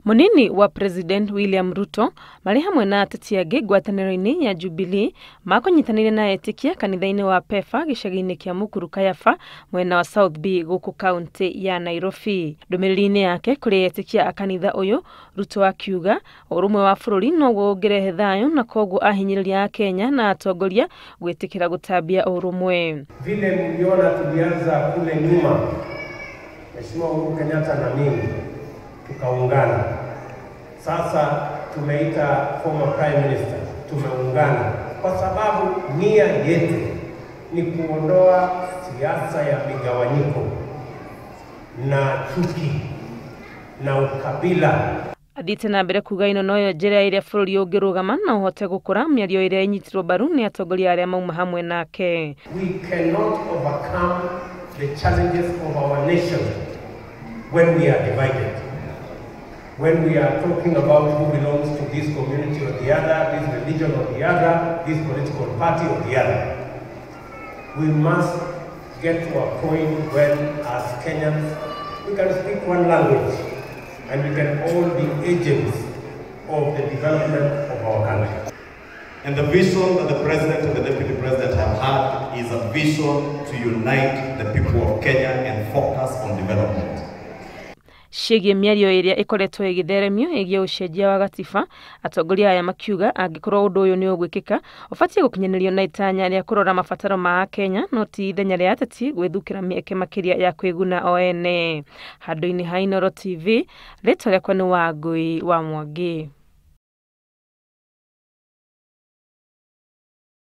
Munini wa President William Ruto marĩ hamwe na ateti angĩ ngwatanĩro-inĩ ya Jubilee makũnyitanĩire na etĩkia kanitha-inĩ wa PEFA gĩcagi-inĩ kĩa Mukuru Kayafa mwena wa South B gũkũ kaunti ya Nairobi. Ndũmĩrĩri-inĩ yake kũrĩ etĩkia a kanitha ũyũ, Ruto akiuga ũrũmwe wa bũrũri noguo ũngĩrehe thayũ na koguo ahinyĩrĩria a Kenya na atongoria gwĩtĩkĩra gũtambia ũrũmwe. Vile mliona tulianza kule nyuma, Mheshimiwa Uhuru Kenyatta na mimi tukaungana. Sasa tumeita former prime minister, tumeungana kwa sababu nia yetu ni kuondoa siasa ya migawanyiko na chuki na ukabila. Athiĩte na mbere kuga ĩno noyo njĩra ĩrĩa bũrũri ũngĩrũgama na ũhote gũkũra, mĩario ĩrĩa ĩnyitirwo mbaru nĩ atongoria arĩa mauma hamwe nake. We cannot overcome the challenges of our nation when we are divided. When we are talking about who belongs to this community or the other, this religion or the other, this political party or the other. We must get to a point when, as Kenyans, we can speak one language and we can all be agents of the development of our country. And the vision that the President and the Deputy President have had is a vision to unite the people of Kenya and focus on development. Ciĩgiĩ mĩario ĩrĩa ĩkoretwo ĩgĩtheremio ĩgiĩ ũcenjia wa gatiba, atongoria aya makiuga angĩkorwo ũndũ ũyũ nĩ ũgwĩkĩka ũbatiĩ gũkinyanĩrio na itanya rĩa kũrora mabataro ma Akenya no ti ithenya rĩa ateti gwĩthukĩra mĩeke makĩria ya kwĩguna o ene. Handũ-inĩ ha Inooro TV, rĩtwa rĩakwa nĩ Wangũi wa Mwangi.